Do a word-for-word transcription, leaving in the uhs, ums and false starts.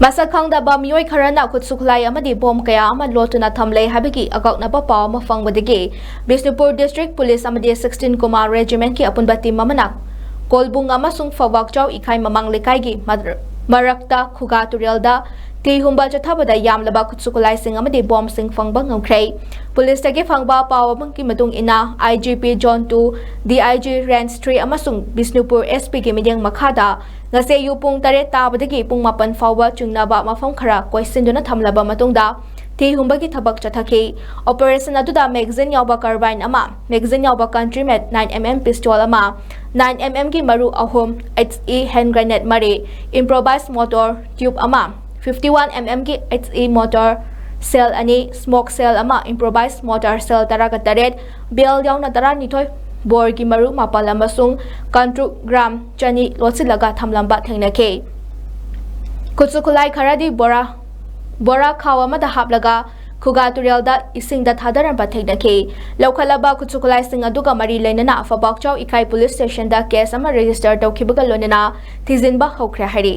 ꯃꯁꯛ ꯈꯪꯗꯕ ꯃꯤꯑꯣꯏ ꯈꯔꯅ ꯈꯨꯠꯁꯨ ꯈꯨꯠꯂꯥꯏ ꯑꯃꯗꯤ ꯕꯣꯝ ꯀꯌꯥ ꯑꯃ ꯂꯣꯠꯇꯨꯅ ꯊꯝꯂꯦ ꯍꯥꯏꯕꯒꯤ ꯑꯀꯛꯅꯕ ꯄꯥꯎ ꯑꯃ ꯐꯪꯕꯗꯒꯤ ꯕꯤꯁꯅꯨꯄꯨꯔ District Police ꯑꯃꯗꯤ sixteen Kumar Regiment ꯀꯤ ꯑꯄꯨꯟꯕ team ꯑꯃꯅ ꯀꯣꯜꯕꯨꯡ ꯑꯃꯁꯨꯡ ꯐꯧꯕꯥꯛꯆꯥꯎ ꯏꯈꯥꯏ ꯃꯃꯥꯡ ꯂꯩꯀꯥꯏꯒꯤ ꯃꯔ-, ꯃꯔꯛꯇ ꯈꯨꯒꯥ ꯇꯨꯔꯦꯜꯗ ꯊꯤ ꯍꯨꯝꯕ ꯆꯠꯊꯕꯗ ꯌꯥꯝꯂꯕ ꯈꯨꯠꯁꯨ ꯈꯨꯠꯂꯥꯏꯁꯤꯡ ꯑꯃꯗꯤ ꯕꯣꯝꯁꯤꯡ ꯐꯪꯕ ꯉꯝꯈ꯭ꯔꯦ꯫ Police ꯇꯒꯤ ꯐꯪꯕ ꯄꯥꯎ ꯑꯃꯒꯤ ꯃꯇꯨꯡ ꯏꯟꯅ, I G P Zone two, D I G Range three ꯑꯃꯁꯨꯡ ꯕꯤꯁꯅꯨꯄꯨꯔ S P ꯒꯤ ꯃꯤꯠꯌꯦꯡ ꯃꯈꯥꯗ ꯉꯁꯤ ꯑꯌꯨꯛ ꯄꯨꯡ ꯇꯔꯦꯠ ꯇꯥꯕꯗꯒꯤ ꯄꯨꯡ ꯃꯥꯄꯟ ꯐꯥꯎꯕ ꯆꯤꯡꯅꯕ ꯃꯐꯝ ꯈꯔ ꯀꯣꯏꯁꯤꯟꯗꯨꯅ ꯊꯝꯂꯕ ꯃꯇꯨꯡꯗ ꯊꯤ ꯍꯨꯝꯕꯒꯤ ꯊꯕꯛ ꯆꯠꯊꯈꯤ꯫ Operation ꯑꯗꯨꯗ magazine ꯌꯥꯎꯕ carbine ꯑꯃ, magazine ꯌꯥꯎꯕ country made nine M M pistol ꯑꯃ, nine M M ꯒꯤ ꯃꯔꯨ ꯑꯍꯨꯝ, H E hand grenade ꯃꯔꯤ, improvised mortar tube ꯑꯃ, fifty one M M ꯒꯤ H E mortar shell ꯑꯅꯤ, smoke shell ꯑꯃ, improvised mortar shell ꯇꯔꯥꯒ ꯇꯔꯦꯠ, bale ꯌꯥꯎꯅ ꯇꯔꯥꯅꯤꯊꯣꯏ, ꯕꯣꯔꯒꯤ ꯃꯔꯨ ꯃꯥꯄꯜ ꯑꯃꯁꯨꯡ ꯀꯟꯇ꯭ꯔꯨꯛ gram ꯆꯅꯤ ꯂꯣꯠꯁꯤꯜꯂꯒ ꯊꯝꯂꯝꯕ ꯊꯦꯡꯅꯈꯤ꯫ ꯈꯨꯠꯁꯨ ꯈꯨꯠꯂꯥꯏ ꯈꯔꯗꯤ ꯕꯣꯔꯥ, ꯕꯣꯔꯥ ꯈꯥꯎ ꯑꯃꯗ ꯍꯥꯞꯂꯒ ꯈꯨꯒꯥ ꯇꯨꯔꯦꯜꯗ ꯏꯁꯤꯡꯗ ꯊꯥꯗꯔꯝꯕ ꯊꯦꯡꯅꯈꯤ꯫ ꯂꯧꯈꯠꯂꯕ ꯈꯨꯠꯁꯨ ꯈꯨꯠꯂꯥꯏꯁꯤꯡ ꯑꯗꯨꯒ ꯃꯔꯤ ꯂꯩꯅꯅ ꯐꯧꯕꯥꯛꯆꯥꯎ ꯏꯈꯥꯏ Police Station ꯗ case ꯑꯃ register ꯇꯧꯈꯤꯕꯒ ꯂꯣꯏꯅꯅ ꯊꯤꯖꯤꯟꯕ ꯍꯧꯈ꯭ꯔꯦ ꯍꯥꯏꯔꯤ꯫